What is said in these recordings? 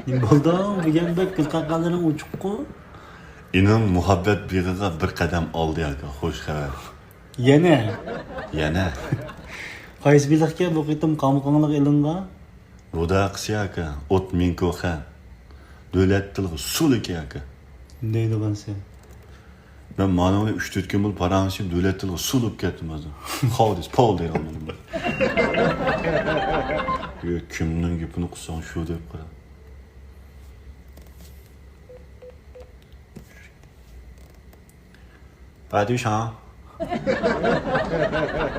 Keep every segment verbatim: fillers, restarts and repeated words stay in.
نېمە بولدۇڭ؟ بۈگۈن بەك كۆز قاقالىرىڭ ئوچۇققۇ؟ ئىنىڭ مۇھەببەت بېغىغا بىر قەدەم ئالدى، ئاكا. خوش خەۋەر. يەنە؟ يەنە. قايسى بېلىقكەن بۇ قېتىم قامىقىڭلىق ئېلىنغان؟ رۇداقىسى، ئاكا. ئوت مىنكوخەن. دۆلەت تىلىغا سۇلىكى، ئاكا. نېمە دەيدىغانسەن؟ مەن مانىڭ بىلەن ئۈچ تۆت كۈن بولۇپ پاراڭلىشىپ، دۆلەت تىلىغا سۇلۇپ كەتتىم ھازىر. خاۋ دېسە پاۋ دەيدىغان بولدۇم. يا، كىمنىڭ گېپىنى قىلساڭ شۇ دەپ قارا. ۋە دۈشاڭ.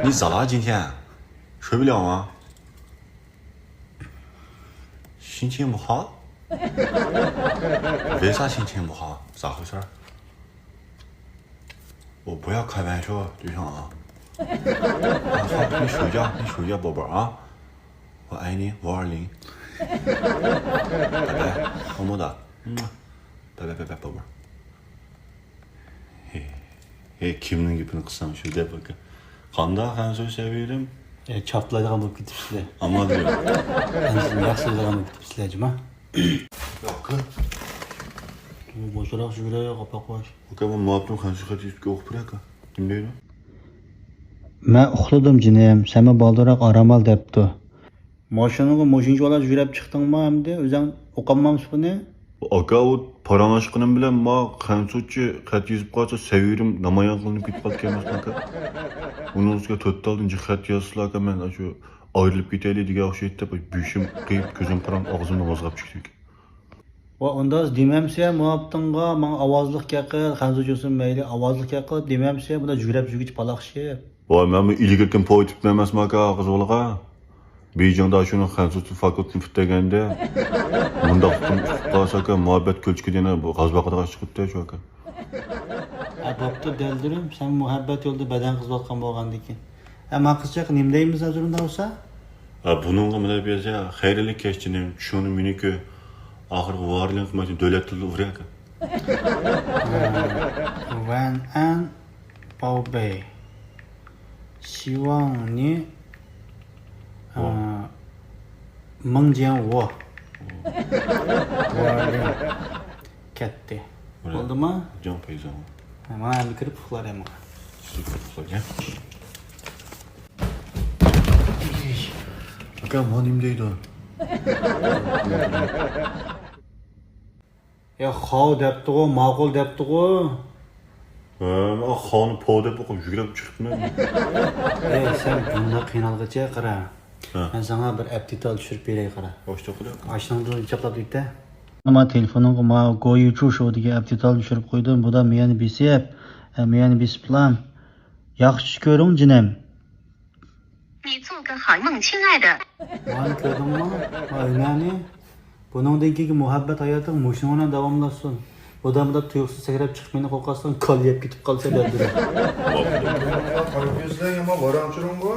نى زالا جىنشەن. شۇ بىلەڭ ۋا. 心情不好？为啥心情不好？咋回事儿？我不要开玩笑，对象啊。啊，好，你睡觉，你睡觉，宝宝啊。我爱你，五二零。拜拜，么么哒。嗯，拜拜拜拜，宝贝儿。 ھېي، ھېي، كىمنىڭ گېپىنى قىلساڭ شۇ دەپ ئاكا. قانداق خەنزۇ سەۋىيىم؟ ئە، چاپلايدىغان بولۇپ كېتىپسىلەر. ئامال يوق. خەنزۇنى ياخشى بىلىدىغان بولۇپ كېتىپسىلەر، جۇما. ياق. بۇ بوشراق يۈگۈرە، قاپاق باش. ئاكا، بۇ مۇئەپتىم خەنزۇ خەت يېزىپ ئوقۇپ بېرە، ئاكا. نېمە دەيدۇ؟ مەن ئۇخلىدىم، جېنىم. سەنمۇ بالدۇرراق ئارام ئال دەپتۇ. ماشىنىڭغا ماشىنىچە بالا يۈگۈرەپ چىقتىڭما ئەمدى؟ ئۆزۈڭ ئوقۇمامسىز بۇنى؟ ئاكا، ئۇ پاراڭلاشقىنىم بىلەن ما خەنزۇچە خەت يېزىپ قالسا، سەۋىيىم نامايان قىلىنىپ كېتىپ قالىدىكەن ئەمەسمۇ، ئاكا؟ ئۇنىڭ ئۈستىگە تۆت تالدىن جىق خەت يازسىلا، ئاكا، مەن شۇ ئايرىلىپ كېتەيلى دېگەن ئوخشايدۇ دەپ، بېشىم قېيىپ، كۆزۈم قاراڭغۇ، ئاغزىمدىن ۋازغاپ چىقتى. ۋە ئۇنداز دېمەمسەن، مۇئەپتىڭغا ماڭا ئاۋازلىق گەپ قىل، خەنزۇچە بولسۇن مەيلى، ئاۋازلىق گەپ قىل دېمەمسەن، بۇنداق يۈگۈرەپ يۈرگۈچە پالاقشىپ. ۋاي، مەنمۇ ئىلگىرىكىن پوۋ ئېيتىپتىمەن ئەمەسمۇ ئاكا، ئاغزى بالىغا. بېيجىڭدا شۇنىڭ خەنزۇچە فاكۇلتېتنى پۈتتۈرگەندە، مۇنداق قىلىپ ئۇتۇپ قالسا ئاكا، مۇھەببەت كۆلچىكىدە يەنە بۇ غازباقىدىغا چىقىپتۇ شۇ ئاكا. ھە، بوپتۇ، دەلدۈرۈم، سەن مۇھەببەت يولىدا بەدەن قىزىۋاتقان بولغاندىكىن. ھە، ما قىزچاق، نېمە دەيمىز ھازىر ئۇنداق بولسا؟ ھە، بۇنىڭغا مۇنداق يازا، خەيرلىك كەچ جېنىم، چۈشۈڭنى مېنىڭكى ئاخىرقى ۋارلىڭ قىممەتنى دۆلەت تىلىدا ئۇرۇياكا. ۋەن ئەن باۋبەي. شىۋاڭنى، ۋا. ئە، مىڭ جيەن ۋو. ۋا. ۋارلىڭ. كەتتى. بولدىمۇ؟ جاڭ پەيزاڭ. ھە، ماڭا ئەمدى كىرىپ ئۇخلار، ھە، ماڭا. سىز كىرىپ ئۇخلاڭ. ئاكا، ما نېمە دەيدۇ؟ يا، خاۋ دەپتىغۇ، ماقۇل دەپتىغۇ. ھە، مەن خاۋنى پو دەپ ئوقۇپ يۈگۈرۈپ چىقىپمەن. ئەي، سەن بۇنداق قىينالغىچە قارا. ھە. مەن ساڭا بىر ئەپتىتال چۈشۈرۈپ بېرەي، قارا. ئاشتۇقىدە. ئاشنىڭدىن چاپلاپ كېتە. مانا تېلېفونۇڭغا ما گويۇچۇ شو دېگەن ئەپتىتال چۈشۈرۈپ قويدۇم. بۇدا مىيەنى بېسىپ، ھە، مىيەنى بېسىپلام. ياخشى چۈش كۆرۈڭ، جېنىم. 你做个好梦，亲爱的。 مانى كۆردۈڭمۇ؟ ما ھۈنەرنى. بۇنىڭدىن كېيىنكى مۇھەببەت ھاياتىڭ مۇشۇنىڭ بىلەن داۋاملاشسۇن. بۇدا مۇنداق تۇيۇقسىز سەكرەپ چىقىپ مېنى قورقۇتساڭ، كاللى يەپ كېتىپ قالسا دەلدۈرۈم. قارا كۆزلەر يامان ۋاراڭ-چۇرۇڭغۇ.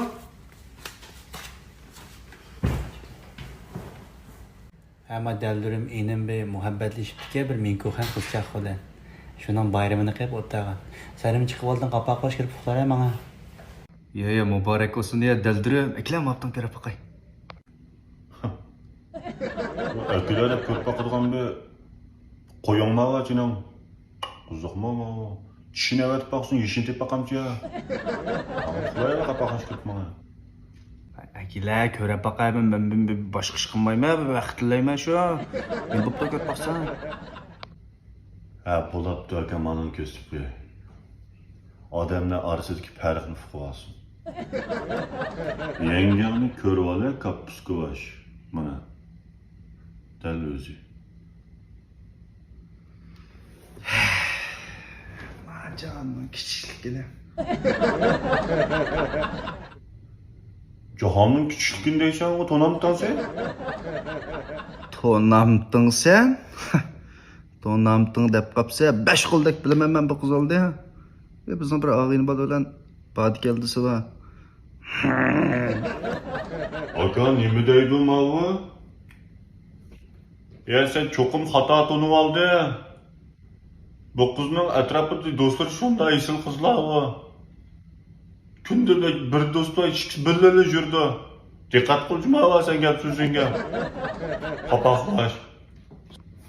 ھەمما دەلدۈرۈم ئىنىم بىر مۇھەببەتلىشىپتىكەن بىر مىڭكۇخەن قىزچاق بىلەن. شۇنىڭ بايرىمىنى قىلىپ ئولتۇرغان. سەنمۇ چىقىۋالدىڭ، قاپاق باش كىرىپ ئۇخلار ھە ماڭا. يا، يا، مۇبارەك بولسۇن يا دەلدۈرۈم. ئەكىلە ماپتىڭ كۆرۈپ باقاي. ئەكىلە دەپ كۆرۈپ باقىدىغان بىر قويۇڭ ماۋا جېنىم. قىزىقمۇ؟ چىشىنى ئەۋەتىپ باقسۇن، يېشىنى تېپىپ باقامچۇ؟ قويايلا قاپاقنى چىقىرىپ ماڭا. ئەكىلە، كۆرۈپ باقاي، مەن، مەن، مەن، مەن باشقا ئىش قىلمايمەن، ۋاقىت تىللەيمەن شۇ. نېمە بوپتۇ كۆرۈپ باقساڭ؟ ھە، بولاپتۇ ئاكا، مانىڭ كۆزىتىپ قوياي. ئادەملەر ئارىسىدىكى پەرقنى ئۇقۇۋالسۇن. يەڭگەڭنى كۆرۈۋالە، كاپپۇسكا باش. مانا. دەل ئۆزى. جاھاننىڭ كىچىكلىكىنى. جاھاننىڭ كىچىكلىكىنى دەيسەنغۇ، تونامتىڭ سەن؟ تونامتىڭ سەن؟ تونامتىڭ دەپ قاپسە، بەش قولدەك بىلىمەن مەن بۇ قىزالدى. ئە، بىزنىڭ بىر ئاغىنە بالا بىلەن باردا كەلدىسى بار. ئاكا، نېمە دەيدۇ ماۋۇ؟ يا، سەن چوقۇم خاتا تونۇۋالدىڭ. بۇ قىزنىڭ ئەتراپىدا دوستلىرى شۇنداق ئېسىل قىزلارغۇ. كۈندە بىر، بىر دوست بار، ئىككىسى بىللىلا يۈرىدۇ. دىققەت قىل جۇما، سەن گەپ سۆزۈڭگە. قاپاقلاش.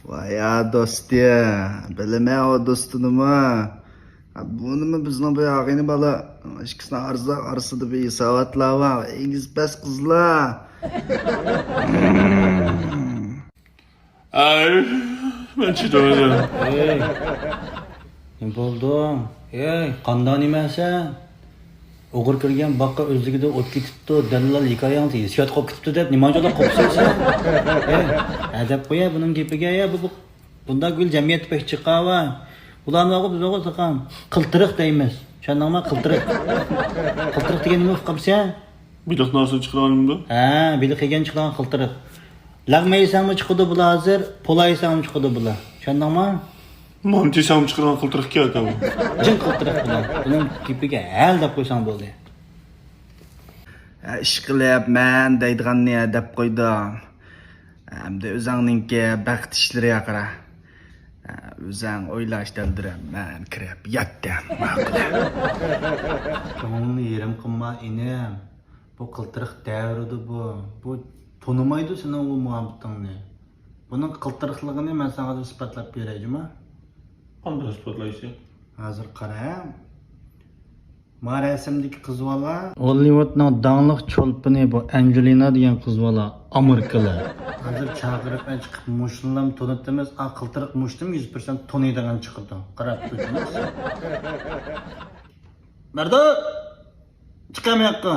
ۋايا دوستى، بىلىمەن ئۇ دوستىنىمۇ. بۇنىمۇ بىزنىڭ بۇ ياغىنى بالا. ئىككىسىنىڭ ئارىسىدا، ئارىسىدا بىر ساۋاتلار بار. ئېگىز پەس قىزلار. ئەي، مەن چىدىمىدىم. ئەي، نېمە بولدۇڭ؟ ئەي، قانداق نېمە سەن؟ ئوغرى كىرگەن باغقا ئۆزلۈكىدىن ئوت كېتىپتۇ، دەللال ھېكايەڭ ھېسسىيات قوپۇپ كېتىپتۇ دەپ نېمانچىلا قوپسايسەن؟ ئەي، ئەدەپ قويە بۇنىڭ گېپىگە يا، بۇ، بۇ، بۇنداق گۈل جەمئىيەتتە بەك چىقاۋا. بۇلارنى بىز ئوغۇ تاقام قىلتىرىق دەيمىز. چۈشەندىڭما؟ قىلتىرىق. قىلتىرىق دېگەن نېمە ئۇقامسەن؟ بېلىق نارسىدىن چىقىدىغان نېمىدۇ؟ ھە، بېلىق يېگەن چىقىدىغان قىلتىرىق. لەغمە يېسەڭمۇ چىقىدۇ بۇلار ھازىر، پولا يېسەڭمۇ چىقىدۇ بۇلار. چۈشەندىڭما؟ مانتا يېسەڭمۇ چىقىدىغان قىلتىرىق ئىكەن ئاكا بۇ. جىڭ قىلتىرىق بۇلار. بۇنىڭ گېپىگە ھەل دەپ قويساڭ بولدى. ھە، ئىشقىلىپ مەن دەيدىغاننى دەپ قويدۇم. ئەمدى ئۆزۈڭنىڭكى بەخت ئىشلىرىغا قارا. ھە، ئۆزۈڭ ئويلاش دەلدىرەم، مەن كىرىپ ياتتىم، ماقۇل. كۆڭلۈڭنى يېرىم قىلما ئىنىم. بۇ قىلتىرىق دەۋرىدۇ بۇ. بۇ تونۇمايدۇ سېنىڭ ئۇ مۇھەببىتىڭنى. بۇنىڭ قىلتىرىقلىقىنى مەن ساڭا ھازىر ئىسپاتلاپ بېرەي، جۇما. قانداق ئىسپاتلايسەن؟ ھازىر قارا. ما رەسىمدىكى قىز بالا. ھوللىۋۇدنىڭ داڭلىق چولپىنى بۇ ئەنجېلىنا دېگەن قىز بالا، ئامېرىكىلىق. ھازىر چاقىرىپ چىقىپ مۇشۇنىلا تونۇتىمىز، ئا قىلتىرىق مۇشتۇم يۈز پىرسەنت تونۇيدىغان چىقىدۇ. قاراپ تۇرسىڭىز. مەردان! چىقە مۇياققا.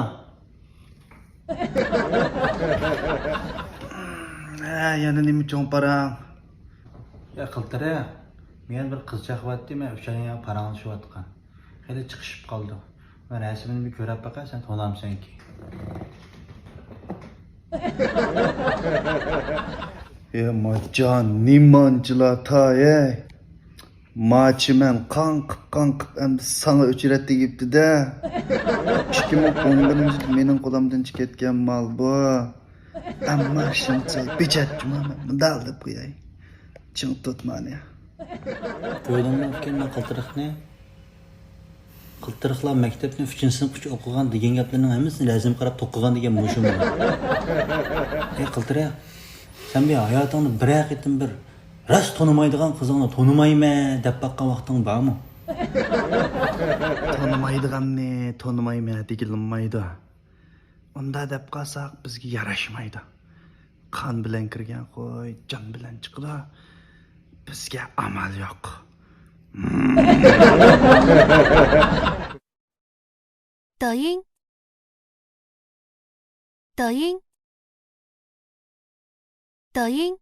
ھە، يەنە نېمە چوڭ پاراڭ؟ يا قىلتىرىق، مەن بىر قىز چاقىۋاتتى، مەن ئۈچەيلەن پاراڭلىشىۋاتقان. خېلى چىقىشىپ قالدۇق. مەن رەسىمىنى بىر كۆرۈپ باقاي، سەن تونامسەنكى؟ يا ماچان، نېمانچىلا تاي، ھەي؟ ماچىمەن قاڭقىپ-قاڭقىپ ئەمدى ساڭا ئۆچرەت تېگىپتۇ-دە. ئىككى مىڭ ئون بىرىنچى يىل مېنىڭ قولۇمدىن چىقىپ كەتكەن مال بۇ. ئەمما شۇنچە بېجەت جۇما، مەن مۇنداق دەپ قوياي. چىڭ تۇت مانى. كۆردۈڭمۇ ئۇكام، مەن قىلتىرىقنى؟ قىلتىرىقلار مەكتەپنى ئۈچىنچى سىنىپقىچە ئوقۇغان دېگەن گەپلەرنىڭ ھەممىسىنى رەزىم قاراپ توقۇغان دېگەن مۇشۇمۇ. ئەي قىلتىرىق، سەن بىر ھاياتىڭدا بىرەر قېتىم بىر راست تونۇمايدىغان قىزىڭنى تونۇمايمەن دەپ باققان ۋاقتىڭ بارمۇ؟ تونۇمايدىغاننى تونۇمايمەن دېگىلى بولمايدۇ. ئۇنداق دەپ قالساق بىزگە ياراشمايدۇ. قان بىلەن كىرگەن قوي جان بىلەن چىقىدۇ. بىزگە ئامال يوق. دايىڭ. دايىڭ. دايىڭ.